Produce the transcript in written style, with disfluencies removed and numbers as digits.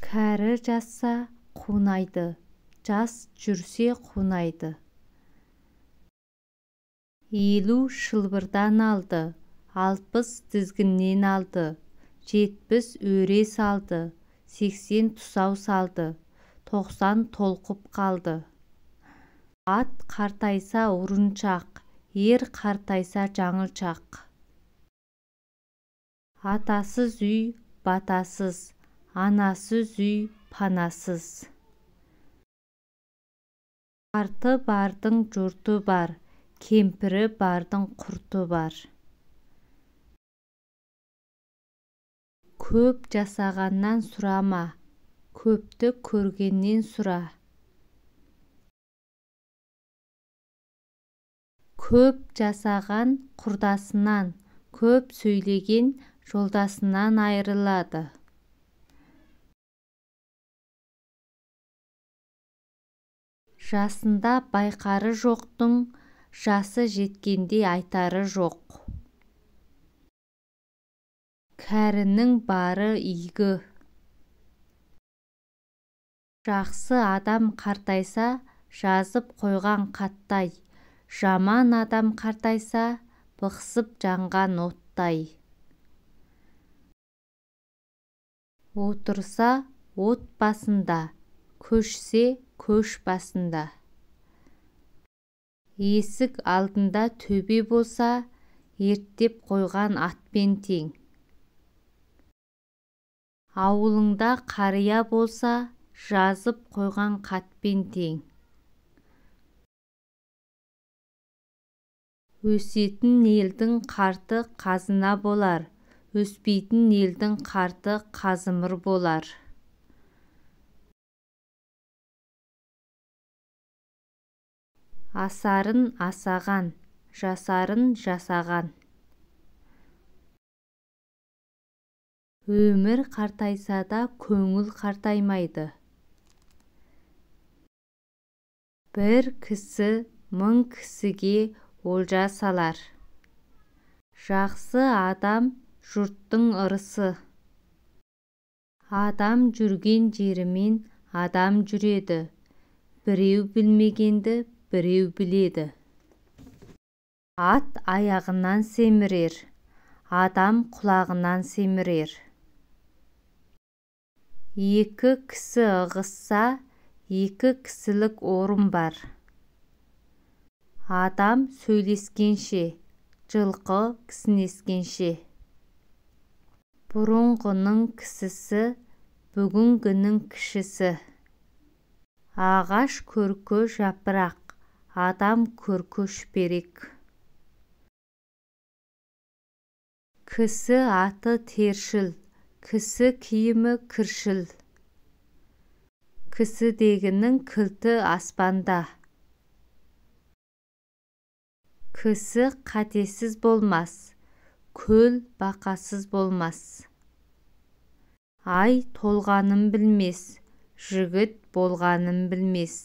Кәрі жазса, қунайды, жас жүрсе қунайды. 50 шылбырдан алды, 60 тізгіннен алды, 70 өре салды, 80 тұсау салды, 90 толқып қалды. Ат қартайса ұрыншақ, ер қартайса жаңылшақ. Атасыз үй батасыз, анасыз үй панасыз. Қарты бардың жұрты бар, кемпірі бардың құрты бар. Көп жасағаннан сұрама, көпті көргеннен сұра. Көп жасаған құрдасынан, көп сөйлеген жолдасынан айырылады. Жасында байқары жоқтың, жасы жеткенде айтары жоқ. Кәрінің бары игі. Жақсы адам қартайса, жазып қойған қаттай, жаман адам қартайса, бықсып жанған оттай. Отырса от басында, көшсе көш басында. Есік алдында төбе болса, ерттеп қойған атпен тең. Ауылыңда қария болса, жазып қойған хатпен тең. Өсетін елдің қарты қазына болар, өспейтін елдің қарты қазымыр болар. Асарын асаған, жасарын жасаған. Өмір қартайса да көңіл қартаймайды. Бір кісі мың кісіге олжа салар. Жақсы адам жұрттың ырысы. Адам жүрген жерімен адам жүреді. Біреу білмегенді біреу біледі. Ат аяғынан семірер, адам құлағынан семірер. Екі кісі ығысса, екі кісілік орын бар. Адам сөйлескенше, жылқы кісінескенше. Бұрынғының кісісі, бүгінгінің кішісі. Ағаш көркі жапырақ, адам көркі шүберек. Кісі аты тершіл, кісі киімі кіршіл. Кісідегінің кілті аспанда. Кісі қатесіз болмас, көл бақасыз болмас. Ай толғанын білмес, жігіт болғанын білмес.